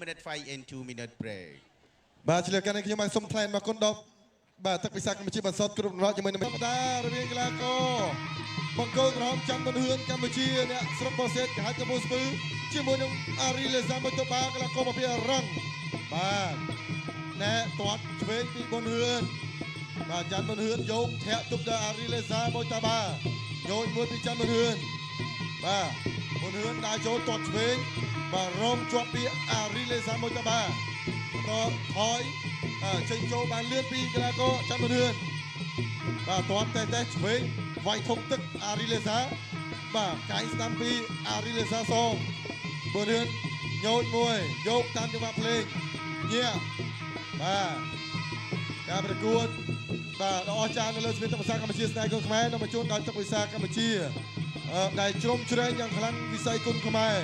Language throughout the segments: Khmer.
2 minute fight and 2 minute break. បាទឆ្លៀតកាលនេះខ្ញុំបានសូមថ្លែងមកគុណដល់បាទទឹកពិសាកម្ពុជាបន្សតគ្រប់រដ្ឋជាមួយនឹងធម្មតារវាងកីឡាករបង្គោលក្រហមច័ន្ទមុនហឿនកម្ពុជាអ្នកស្រុកបូសេតខេត្តកំពង់ស្ពឺជាមួយនឹងអារីលេសាមួយតបាកីឡាករមកពីអរ៉ង់បាទណែទាត់ឆ្វេងពីប៊ុនហឿនបាទច័ន្ទមុនហឿនយកធាក់ទប់ដល់អារីលេសាមួយតបាយកមួយពីច័ន្ទមុនហឿនបាទប៊ុនហឿនដើរចូលទាត់ឆ្វេងបាទរងជាប់ពីអារីលេសាមួយតបាបន្តថយអើចេញចូលបានលឿនពីកីឡាករច័ន្ទមុនហឿនបាទទាត់តែតែឆ្វេងវាយធំទឹកអារីលេសាបាទកាយស្ដាំពីអារីលេសាសងប៊ុនហឿនញោចមួយយកតាមចង្វាក់ភ្លេងញាក់បាទការប្រកួតបាទដ៏អស្ចារ្យនៅលើស្ពានទឹកភាសាកម្ពុជាស្នេហ៍គុនខ្មែរនឹងបញ្ជូនដល់ទឹកភាសាកម្ពុជាអឺដែលជ្រុំជ្រែងយ៉ាងខ្លាំងវិស័យគុនខ្មែរ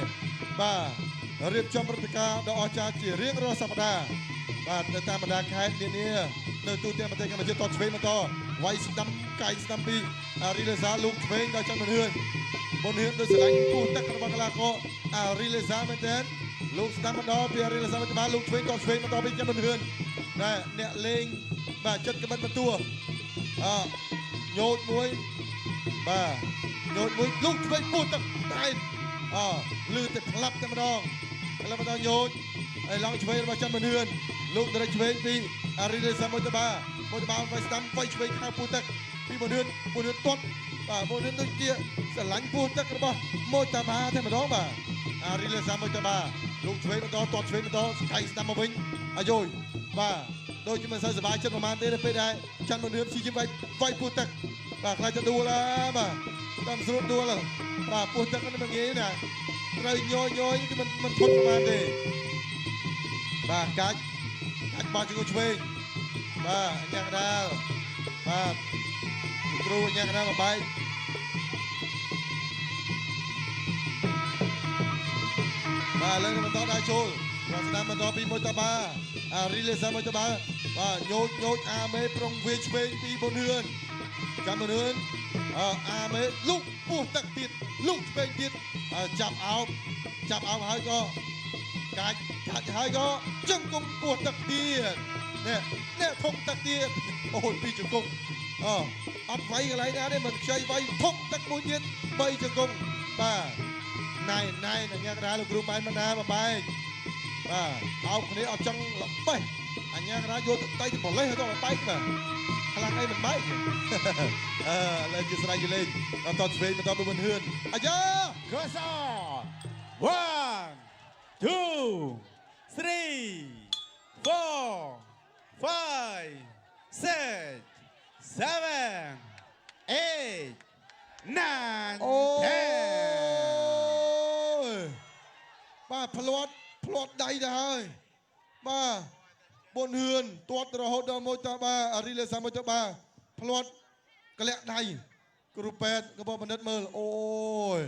បាទរៀបចំព្រឹត្តិការណ៍ដ៏អស្ចារ្យជារៀងរាល់សប្តាហ៍បាទនៅតាមបណ្ដាខេត្តនានានៅទូទាំងប្រទេសកម្ពុជាតឆ្វេងបន្តវាយស្ដាំកាយស្ដាំពីអារីលេសាលោកឆ្វេងដល់ច័ន្ទប៊ុនហឿនប៊ុនហឿនដូចស្រឡាញ់គូទឹករបស់កីឡាករអារីលេសាមែនទែនលោកស្ដាំបន្តពីអារីលេសាមកបាលលោកឆ្វេងតឆ្វេងបន្តពីច័ន្ទប៊ុនហឿនណែអ្នកលេងបាទចិត្តក្បិតបន្ទួអញោតមួយបាទញោតមួយលោកឆ្វេងពោះទឹកតែអលឺតែផ្លាប់តែម្ដងឥឡូវបន្តញោតហើយឡងឆ្វេងរបស់ច័ន្ទប៊ុនហឿនលោកដរិចឆ្វេងពីអារីលេសាមួយតបាមួយតបាវាយស្ដាំវាយឆ្វេងខៅពោះទឹកពីប៊ុនហឿនប៊ុនហឿនទាត់បាទប៊ុនហឿនដូចជាស្រឡាញ់ពោះទឹករបស់មួយតាបាតែម្ដងបាទអារីលេសាមួយតាបាលោកឆ្វេងបន្តទាត់ឆ្វេងបន្តស្កៃស្ដាំមកវិញអាយយបាទដូចជាមិនសូវសប្បាយចិត្តប្រហែលទេនៅពេលដែលច័ន្ទប៊ុនហឿនព្យាយាមវាយវាយពោះទឹកបាទខ្លាចจะដួលហើយបាទតាមស្រួលដួលបាទពោះទឹកនេះមិនងាយណាត្រូវញយញយគឺមិនមិនធន់ប្រហែលទេបាទកាច់កាច់បោះជង្គង់ឆ្វេងបាទអញ្ញាកដាលបាទគ្រូអញ្ញាកដាលមកបែកបាទលើបន្តដើរចូលគាត់ស្ដាំបន្តពីមួយតាបាអារីលេសាមួយតាបាបាទញោចញោចអាមេប្រុងវាឆ្វេងពីប៊ុនហឿនចាំប៊ុនហឿនអអាមេលុកពោះទឹកទៀតលុកឆ្វេងទៀតចាប់អោបចាប់អោបហើយក៏កាច់កាច់ហើយក៏ជង្គង់ពោះទឹកទៀតនេះនេះធំទឹកទៀតអូយពីរជង្គង់អអត់វាយកន្លែងណាទេមិនខ្ចីវាយធំទឹកមួយទៀតបីជង្គង់បាទណៃណៃញ៉ាកដាលោកគ្រូម៉ែនម៉ាណាបបែកបាទអោបគ្នាអត់ចង់ល្បេះអញ្ញាកដាយកទឹកដៃទៅបលេះទៅបែកបាទខ្លាំងអីមិនបែកអឺឥឡូវជាស្រ័យជាលេងបន្តឆ្វេងបន្តប៊ុនហឿនអាយ៉ា Goes on. One, two, three, four, five, six, seven, eight, nine, អូ ten. យបាទផ្លាត់ផ្លាត់ដៃទៅហើយបាទប៊ុនហឿនទាត់រហូតដល់មួយតបាអារីលេសាមួយតបាផ្លាត់ក្លាក់ដៃគ្រូពេទ្យក៏បងបណ្ឌិតមើលអូយ